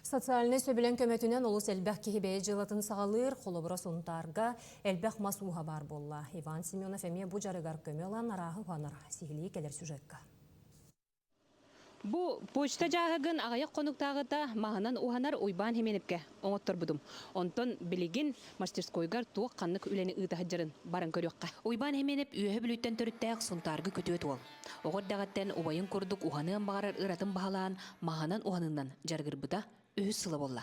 Социальнай сөбүлэҥ көмөтүнэн олус элбэх киһи бэйэ дьыалатын саҕалыыр, холобура Сунтаарга элбэх мас ууһа баар буолла. Иван Семенов эмиэ бу дьарыгар көмө ылан арааһы уһанар. Сиһилии кэлэр сюжекка. Бу почта дьааһыгын аҕыйах хонуктааҕыта маһынан уһанар Уйбаан Хименепкэ оҥотторбутум. Онтон билигин мастерскойгар туох ханнык үлэни ыыта сылдьарын баран көрүөххэ. Уйбаан Хименеп Үөһэ Бүлүүттэн төрүттээх Сунтаарга күтүөт уол. Оҕо эрдэҕиттэн убайын курдук уһаныан баҕарар ыратын баһылаан, маһынан уһанынан дьарыгырбыта үһүс сыла буолла.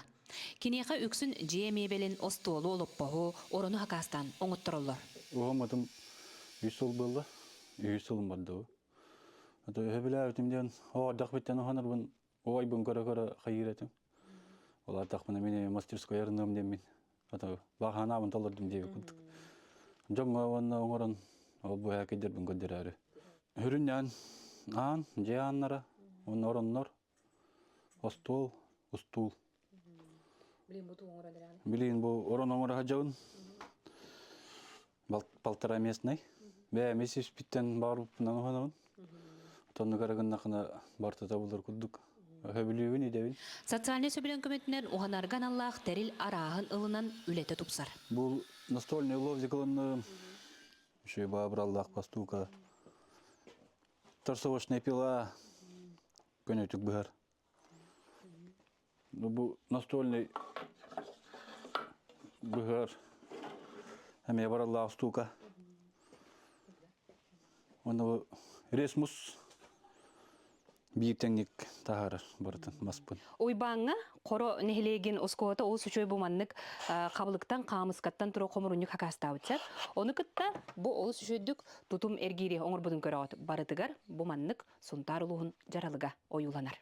Киниэхэ үксүн дьиэ миэбэлин, остуолу, олоппоһу, орону хакаастаан оҥоттороллор. Уһаммытым үс сыл буолла. Үһүс сылым барда. Ото өһөбүлээбитим диэн оҕордох бүттэн уһанарбын убайбын көрө-көрө хайыыр этим. Ол ардахпына мин мастерской арыныам диэммин ото баҕанаабын толордум диэбит курдук. Дьоҥҥо уонна оҥорон ол бу һээкэйдэрбин көрдөрөөрү. Сүрүннээн аан, дьиэ ааннара уонна ороннор, остуол, устуул. Билин бу оҥорон эрэҕин? Билин бу орон оҥоро сылдьабын. Полтора местный. Бэйэм ис испиттэн баҕарбыппынан уһанабын. Оннук эрэ гыннахына бартата булар курдук. Сөбүлүүбүн идэбин. Социальнай сөбүлэҥ көмөтүнэн уһанарга аналлаах тэрил арааһын ылынан үлэтэ тупсар. Бу настольный лобзик ылынным. Еще баабыраллаах постука. Торсовочная пила көнөтүк быһар. Бу настольный быһар эмиэ бараллаах устуука. Уонна бу ресмус биир тэҥник таһаарар барытын маспын. Уйбааҥҥа Хоро нэһилиэгин оскуолата олус үчүгэй бу маннык хабылыктан, хаамыскаттан тура хомурунньук хакаастаабытча. Ону кытта бу олус үчүгэйдик тутум эргиири оҥорбутун көрөҕүт. Барытыгар бу маннык Сунтаар улууһун дьаралыга ойууланар.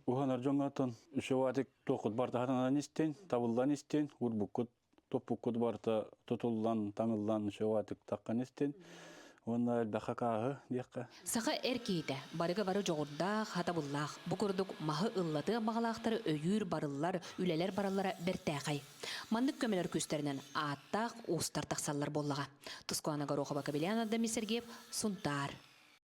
Уһанар дьоҥҥо үчүгэй туоххут барыта хатанан истин, табыллан истин, урбуккут, топпуккут барыта тутуллан, таҥыллан үчүгэй таххан истин. Уонна элбэххэ кааһы диэххэ. Саха эр киһитэ барыга бары дьоҕурдаах, хатабыллаах. Бу курдук маһы ыллатыан баҕалаахтары өйүүр барыллар, үлэлэр бараллара бэртээхэй. Маннык көмөлөр күүстэринэн ааттаах уустар тахсаллар буоллаҕа. Тускуана Горохова, Кабелян Адамис Сергеев, Сунтаар.